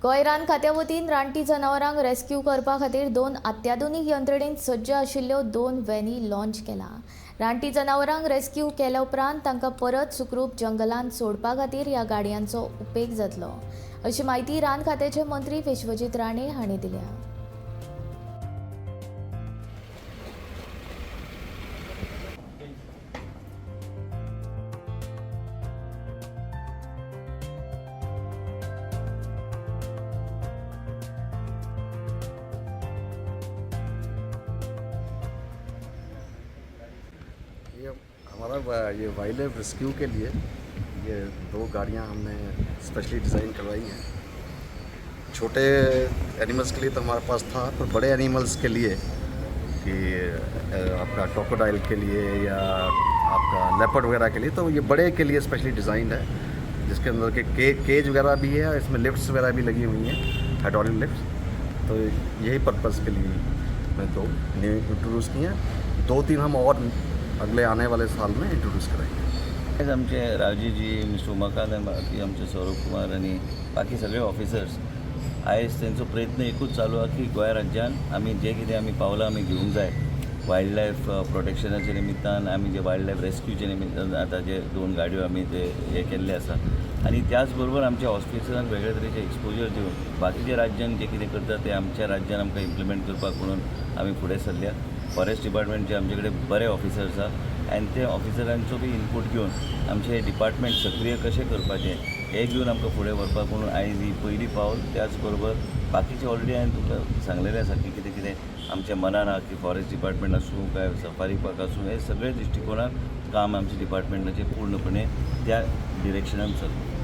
गोंय रान खात्या वतीन रानटी जनावरांक रेस्क्यू करपा खातीर दोन अत्याधुनीक यंत्रणेन सज्ज आशिल्ल्यो दोन व्हॅनी लॉन्च केला. रानटी जनावरांक रेस्क्यू केल्या उपरांत तांकां परत सुखरूप जंगलांत सोडपा खातीर ह्या गाडयांचो उपेग जातलो, अशी म्हायती रान खात्याचे मंत्री विश्वजीत राणे हांणी दिल्या. ये हमारा ये वाइल्ड लाइफ रेस्क्यू के लिए ये दो गाड़ियाँ हमने स्पेशली डिज़ाइन करवाई हैं. छोटे एनिमल्स के लिए तो हमारे पास था, पर बड़े एनिमल्स के लिए कि आपका क्रोकोडाइल के लिए या आपका लेपर्ड वगैरह के लिए, तो ये बड़े के लिए स्पेशली डिज़ाइंड है, जिसके अंदर के केज वगैरह भी है. इसमें लिफ्ट्स वगैरह भी लगी हुई हैं, हाइड्रोलिक लिफ्ट्स. तो यही पर्पज़ के लिए मैं दो न्यू इंट्रोड्यूस किए हैं. दो तीन हम और अगले आने वाले साल में इंट्रोड्यूस करेंगे. आयज आमचे रावजीजी, मिस्टर उमाकांत आनी बाकी आमचे सौरभ कुमार आनी बाकी सगळे ऑफिसर्स, आयज तेंचो प्रयत्न एकूच चालू आहा की गोंय राज्यान आमी जे कितें आमी पावलां आमी घेवंक जाय वायल्ड लायफ प्रोटेक्शनाच्या निमित्तान, आमी जे वायल्ड लायफ रेस्क्यूच्या निमित्तान आतां जे दोन गाडयो आमी ते हे केल्ले आसा आनी त्याच बरोबर आमच्या ऑफिसरांक वेगळे तरेचे एक्सपोजर दिवन बाकीच्या राज्यान जे कितें करता ते आमच्या राज्यान आमकां इम्प्लिमेंट करपाक म्हणून आमी फुडें सरल्या. फॉरेस्ट डिपार्टमेंटचे आमचे कडेन बरे ऑफिसर्स आहा आनी ते ऑफिसरांचो बी इनपूट घेवन आमचें हें डिपार्टमेंट सक्रीय कशें करपाचें हें घेवन आमकां फुडें व्हरपाक म्हणून आयज ही पयली पावल. त्याच बरोबर बाकीचे ऑलरेडी हांवें तुमकां सांगलेलें आसा की कितें कितें आमच्या मनान आहा की फॉरेस्ट डिपार्टमेंट आसूं काय सफारी पार्क आसूं, हे सगळे दृश्टिकोनान काम आमच्या डिपार्टमेंटाचें पूर्णपणे त्या डिरेक्शनान चलता.